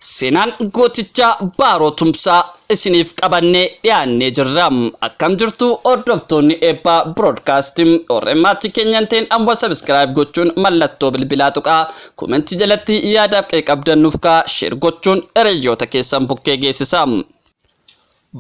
Seenaan gootichaa Baaroo Tumsaa isiniif qabannee dhiyaannee jirra. Akkam jirtu hordoftoonni Eebbaa Broadcast? Warreen maatii keenyan ta'in amma subscribe gochuun mallattoo bilbilaa tuqaa, comment jalatti yaadaaf qe'ee qabdan nuuf kaa, share gochuun hiriyoota keessan bukkee geessisa.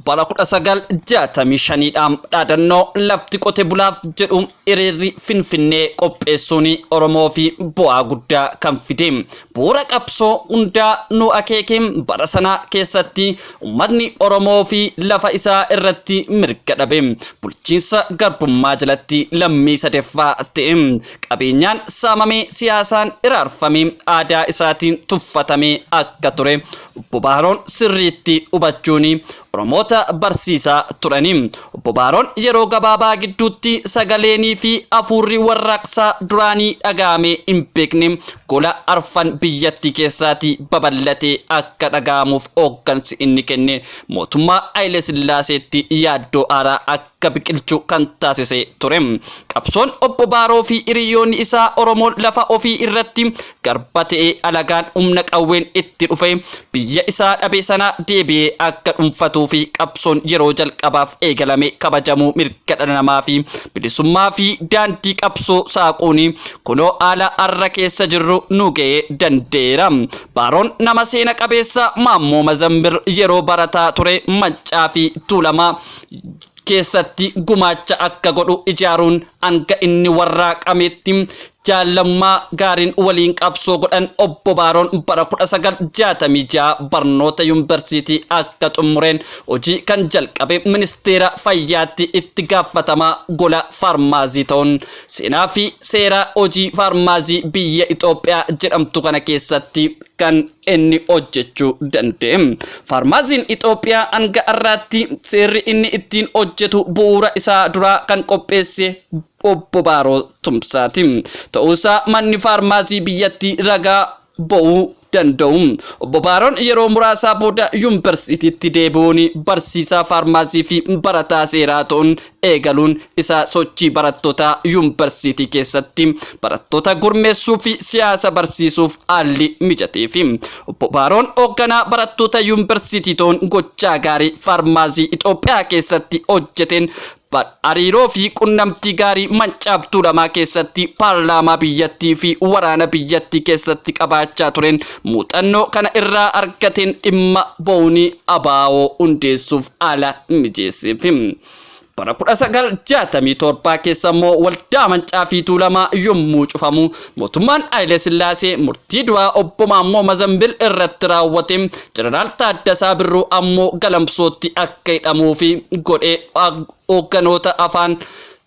Bara 1965dha dhaadannoo "lafti qote bulaaf" jedhu hiriirri Finfinnee qopheessuun Oromoo fi bu'aa guddaa kan fide, bu'uura qabsoo hundaa nu akeeke. Bara sana keessatti uummatni Oromoo fi lafa isaa irratti mirga dhabe, bulchiinsa garbummaa jalatti lammii sadaffaa ta'e, qabeenyaan saamamee, siyaasaan iraarfamee, aadaa isaatiin tuffatamee akka ture Obbo Baaroon sirriitti hubachuun Oromoota barsiisaa turani. Obbo Baaroon yeroo gabaabaa gidduutti sagaleenii fi hafuurri warraaqsaa duraanii dhaga'amee hin beekne gola arfan biyyattii keessaatii babal'atee akka dhaga'amuuf hooggansi inni kenne mootummaa Haayile Sillaaseetti yaaddoo haaraa akka biqilchu kan taasise ture. Qabsoon Obbo Baaroo fi hiriyoonni isaa Oromoon lafa ofii irratti garba ta'ee, alagaan humna qawween itti dhufe biyya isaa dhabe sana deebi'ee akka dhuunfatuu fi qabsoon yeroo jalqabaaf eegalame kabajamuu mirga dhala namaa fi bilisummaa fi daandii qabsoo saaquun kunoo haala har'a keessa jirru nu ga'ee danda'eera. Baaroon nama seena qabeessa. Maammoo Mazambir yeroo barataa ture Maccaa fi Tuulamaa keessatti gumaacha akka godhu ijaaruun hanga inni warraaqametti jaallammaa gaariin waliin qabsoo godhan. Obbo Baaroon bara 1966 barnoota yuunivarsiitii akka xumureen hojii kan jalqabe ministeera fayyaatti itti gaafatamaa gola faarmaazii ta'uun seenaa fi seera hojii faarmaazii biyya Itoophiyaa jedhamtu kana keessatti kan inni hojjechuu danda'e. Faarmaaziin Itoophiyaa hanga har'aatti seerri inni ittiin hojjetu bu'uura isaa duraa kan qopheesse Obbo Baaroo Tumsaati. Ta'uusaa manni faarmaazii biyyattii ragaa ba'uu danda'u. Obbo Baaroon yeroo muraasaa booda yuunivarsiitiitti deebi'uun barsiisaa faarmaazii fi barataa seeraa ta'uun eegaluun isaa sochii barattoota yuunivarsiitii keessatti barattoota gurmeessuu fi siyaasa barsiisuuf haalli mijateefi. Obbo Baaroon hoogganaa barattoota yuunivarsiitii ta'uun gochaa gaarii faarmaazii Itoophiyaa keessatti hojjeteen hariiroo fi qunnamtii gaarii Maccaa fi Tuulamaa keessatti, paarlaamaa biyyattii fi waraana biyyattii keessatti qabaachaa tureen, muuxannoo kana irraa argateen dhimma ba'uun ABO hundeessuuf haala mijeesseef. Bara 1967 keessa immoo waldaa Maccaa fi Tuulamaa yommuu cufamu, mootummaan Haayile Sillaasee murtii du'aa Obbo Maammoo Mazambil irratti raawwate, Jeneraal Taaddasaa Birruu ammoo Galamsootti akka hidhamuu fi godhee hoogganoota afaan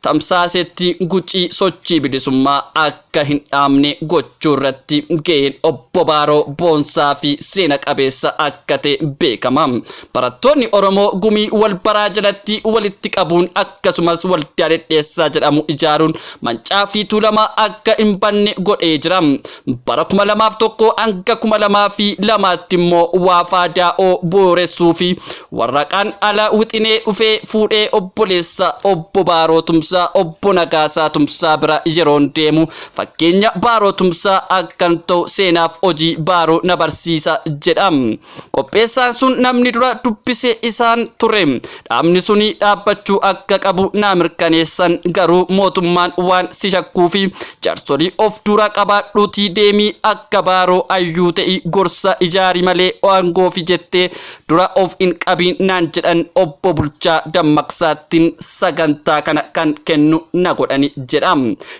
tamsaasetti gucii sochii bilisummaa akka hin dhaabne gochuu irratti ga'een Obbo Baaroo boonsaa fi seena qabeessa akka ta'e beekama. Barattoonni Oromoo gumii wal baraa jalatti walitti qabuun, akkasumas waldaa Dhedheessaa jedhamu ijaaruun Maccaa fi Tuulamaa akka hin banne godhee jira. Bara 2001 hanga 2002tti immoo Waafaa Daa'oo booressuu fi warraqaan ala wixinee dhufee fuudhee obboleessa Obbo Baaroo Tumsaa, Obbo Nagaasaa Tumsaa bira yeroon deemu, fakkeenya Baaroo Tumsaa akkan ta'u seenaaf hojii Baaroo na barsiisa jedha. Qopheessaan sun namni dura dubbise isaan ture. Dhaabni suni dhaabbachuu akka qabu naa mirkaneessan, garuu mootummaan waan si shakkuu fi jaarsolii of dura qabaadhuutii deemii akka Baaroo hayyuu ta'i, gorsa ijaari malee aangoofi jettee dura of hin qabiin naan jedhan. Obbo Bulchaa Dammaqsaattiin sagantaa kana kan kennu na godhani jedha.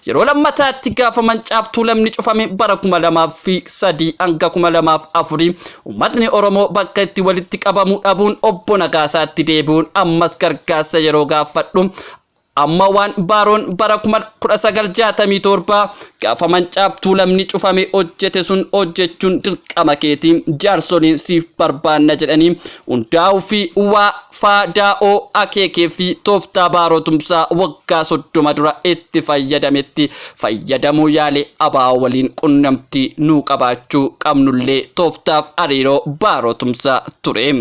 Yeroo lammataatti gaafa Maccaa fi Tuulamni cufame bara 2003 hanga 2004 uummatni Oromoo bakka itti walitti qabamu dhabuun Obbo Nagaasaatti deebi'uun ammas gargaarsa yeroo gaafadhu, amma waan Baaroon bara 1967 gaafa Maccaa fi Tuulamni cufame hojjete sun hojjechuun dirqama keetii, jaarsoliin siif barbaanna jedhanii hundaa'uu fi waa faadaa'oo akeekee fi tooftaa Baaroo Tumsaa waggaa 30 dura itti fayyadametti fayyadamuu yaale. ABO waliin qunnamtii nuu qabaachuu qabnullee tooftaaf hariiroo Baaroo Tumsaa ture.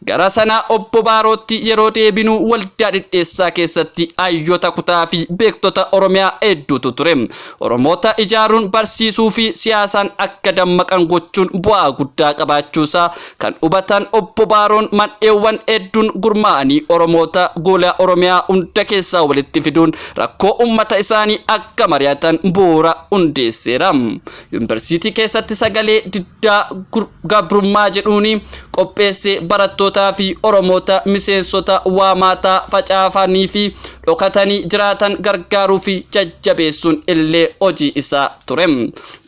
Gara sana Obbo Baarootti yeroo deebinu, waldaa Dhidheessaa keessatti hayyoota kutaa fi beektota Oromiyaa hedduutu ture. Oromoota ijaaruun barsiisuu fi siyaasaan akka dammaqan gochuun bu'aa guddaa qabaachuusaa kan hubatan Obbo Baaroon mandheewwan hedduun gurmaa'anii Oromoota gola Oromiyaa hunda keessaa walitti fiduun rakkoo uummata isaanii akka mari'atan bu'uura hundeesseera. Yuunivarsiitii keessatti sagalee diddaa gabrummaa jedhuun qopheessee barattootaa fi Oromoota miseensota waamaataa facaafanii fi dhokatanii jiraatan gargaaruu fi jajjabeessuun illee hojii isaa ture.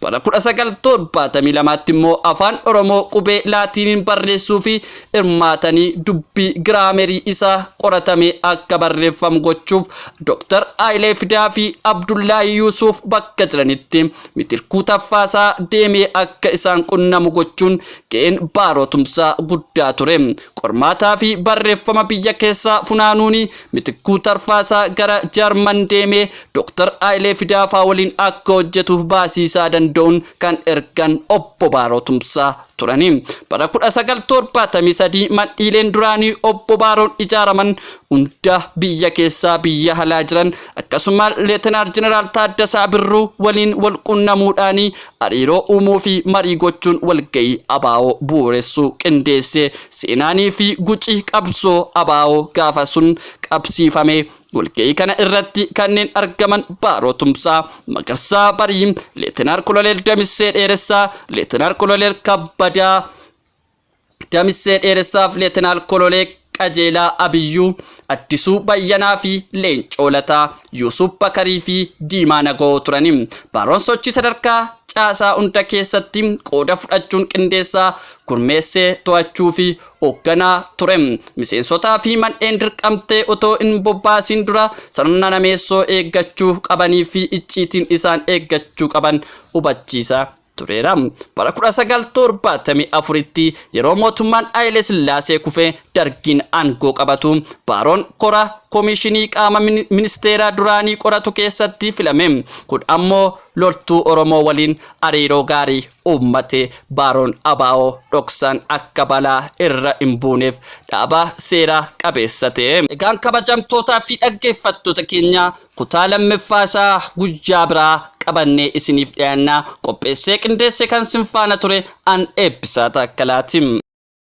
Bara 1972tti immoo afaan Oromoo qubee Laatiiniin barreessuu fi hirmaatanii dubbii giraamerii isaa qoratamee akka barreeffamu gochuuf Dr. Hayilee Fidaa fi Abdullaahi Yuusuf bakka jiranitti Mitikuu Taffaasaa deemee akka isaan qunnamu gochuun ga'een Baaroo Tumsaa guddaa ture. Qormaataa fi barreeffama biyya keessaa funaanuun Mitikuu Tarfaasaa gara Jarman deemee Dr. Hayilee Fidaa faa waliin akka hojjetu baasiisaa danda'uun kan ergan Obbo Baaroo Tumsaa turani. Bara 1973 mandhiileen duraanii Obbo Baaroon ijaaraman hunda biyya keessaa biyya alaa jiran akkasuma Leetenaar Jeneraal Taaddasaa Birruu waliin wal qunnamuudhaan hariiroo uumuu fi marii gochuun walgahii ABO bu'uuressuu qindeessee seenaanii fi guci qabsoo ABO gaafa sun qabsiifame. Walgahii kana irratti kanneen argaman Baaroo Tumsaa, Magarsaa Barii, Leetenaar Koloneel Damissee Dheeressaa, Leetenaar Koloneel Kabbadaa Damissee Dheeressaa fi Leetenaar Koloneel Qajeelaa Abiyyuu, Addisuu Bayyanaa fi Leencoo Lataa, Yuusuf Bakarii fi Diimaa Nagoo turani. Baaroon sochii sadarkaa caasaa hunda keessatti qooda fudhachuun qindeessaa, gurmeessee to'achuu fi hoogganaa ture. Miseensotaa fi mandheen dirqamtee otoo hin bobbaasiin dura sirna nameessoo eeggachuu qabanii fi icciitiin isaan eeggachuu qaban hubachiisa tureera. Bara 1974tti yeroo mootummaan Hayilee Sillaasee kufee Dargiin aangoo qabatu Baaroon kora koomishinii qaama ministeera duraanii qoratu keessatti filame. Kun ammoo loltuu Oromoo waliin hariiroo gaarii uummate. Baaroon ABO dhoksaan akka balaa irra hin buuneef dhaaba seera qabeessa ta'e. Egaan kabajamtootaa fi dhaggeeffattoota keenya kutaa lammaffaa isaa guyyaa biraa qabannee isiniif dhiyaannaa. Qopheessee qindeessee kan sin faana ture an Eebbisaa Taakkalaati.